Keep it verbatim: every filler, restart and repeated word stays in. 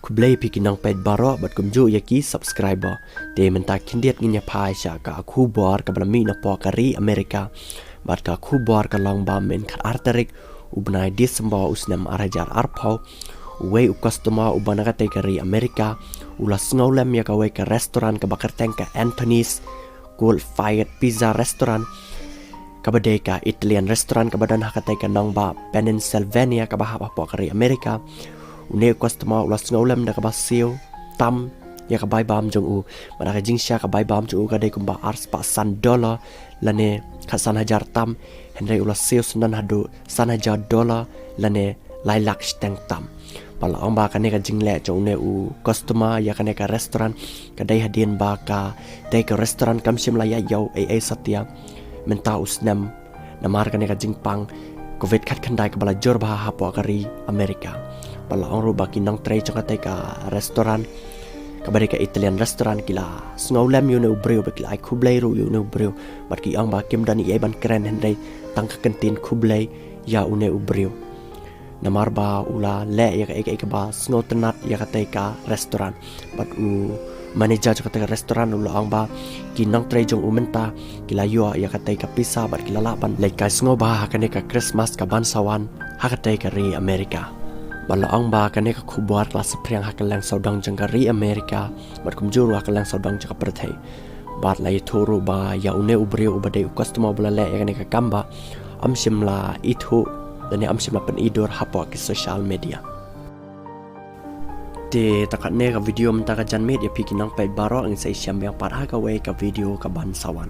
Khublei phi ki nongpeit baroh bad kumjuh ïa ki subscriber. Te mynta khyndiat ngin ïa phai sha ka khubor kaba la mih napoh ka ri America. Bad ka khubor ka long ba mynta khatar tarik u bnai December u snem ar hajar arphew, uwei u customer uba na katei ka ri America u la sngewlem ïa kawei ka restaurant kaba kyrteng ka Anthony's Coal Fired Pizza Restaurant, kaba dei ka Italian restaurant kaba don ha katei ka nongbah Pennsylvania kaba hap hapoh ka ri America. Une u customer u la sngewlem da kaba siew tam ïa ka bai bam jong u. Bad ka jingsha ka bai bam jong u ka dei kumba ar spah san dollar lane khatsan hajar tam, hynrei u la siew syndon haduh san hajar dollar lane lai lak shiteng tam. Bad la ong ba kane ka jingleh jong une u customer ïa kane ka restaurant ka dei hadien ba katei ka restaurant kam shym la ïa ïoh ei ei satia mynta u snem namar kane ka jingpang covid khatkhyndai kaba la jur bha hapoh ka ri America. Bad la ong ruh ba ki nongtrei jong katei ka restaurant kaba dei ka Italian restaurant ki la sngewlem ïa une u briew bad ki la ai khublei ruh ïa une u briew. Bad ki ong ba kim don ei ei ban kren hynrei tang ka kyntien khublei ïa une u briew. Namar ba u la leh ïa kaei kaei kaba sngewtynnat ïa katei ka restaurant. Bad u manager jong katei ka restaurant u la ong ba ki nongtrei jong u mynta ki la ïoh ïa katei ka pisa bad ki la lah ban leit kai sngewbha ha kane ka Christmas kaban sa wan ha katei ka ri America. Bad la ong ba kane ka khubor ka la saphriang ha kylleng sawdong jong ka ri America bad kumjuh ruh ha kylleng sawdong jong ka pyrthei. Bad la ïathuh ruh ba ïa une u briew uba dei u customer uba la leh ïa kane ka kam ba ym shym la ithuh lane ym shym la pyni dur hapoh ki social media. Te tang katne ka video mynta ka janmiet, ïa phi ki nongpeit baroh ngin sa ïashem biang pat ha kawei ka video kaban sa wan.